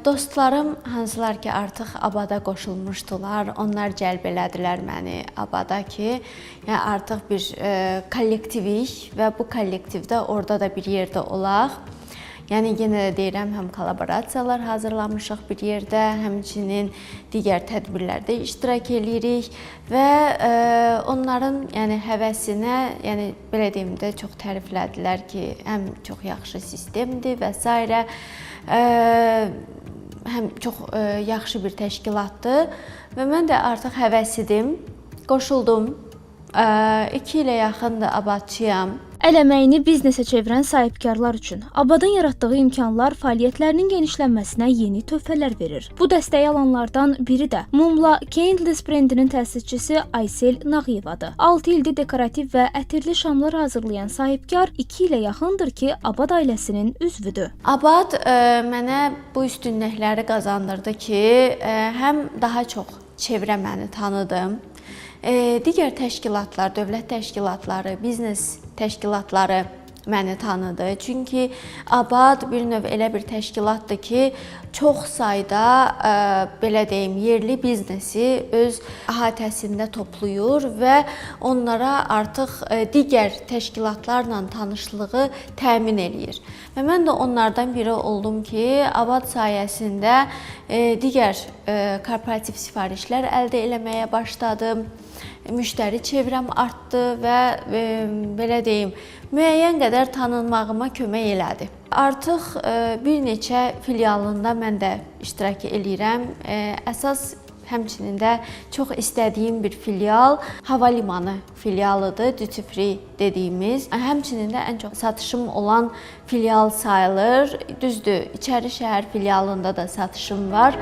Dostlarım hansılar ki artıq Abada qoşulmuşdular, onlar cəlb elədilər məni Abada ki, yəni artıq bir kollektivik və bu kollektivdə orada da bir yerdə olaq. Yəni yenə də deyirəm, həm kollaborasiyalar hazırlamışıq bir yerdə, həmçinin digər tədbirlərdə iştirak eləyirik və onların yəni həvəsinə, yəni belə deyim də, çox təriflədilər ki, həm çox yaxşı sistemdir və s. Həm çox yaxşı bir təşkilatdır və mən də artıq həvəs idim, qoşuldum. 2 ilə yaxındır abadçıyam. Əl əməyini biznesə çevirən sahibkarlar üçün Abadın yaratdığı imkanlar fəaliyyətlərinin genişlənməsinə yeni töhfələr verir. Bu dəstəyi alanlardan biri də Mumla Candles brendinin təsisçisi Aysel Nağıyevadır. 6 ildir dekorativ və ətirli şamlar hazırlayan sahibkar 2 ilə yaxındır ki, Abad ailəsinin üzvüdür. Abad mənə bu üstünlükləri qazandırdı ki, həm daha çox çevrə məni tanıdım. Digər təşkilatlar, dövlət təşkilatları, biznes təşkilatları məni tanıdı. Çünki Abad bir növ elə bir təşkilatdır ki, çox sayda belə deyim, yerli biznesi öz əhatəsində toplayır və onlara artıq digər təşkilatlarla tanışlığı təmin eləyir. Və mən də onlardan biri oldum ki, Abad sayəsində digər korporativ sifarişlər əldə eləməyə başladım. Müştəri çevrəm artdı və belə deyim, müəyyən qədər tanınmağıma kömək elədi. Artıq bir neçə filialında mən də iştirak eləyirəm. Əsas həmçinin də çox istədiyim bir filial hava limanı filialıdır, duty free dediyimiz. Həmçinin də ən çox satışım olan filial sayılır. Düzdür, içəri şəhər filialında da satışım var.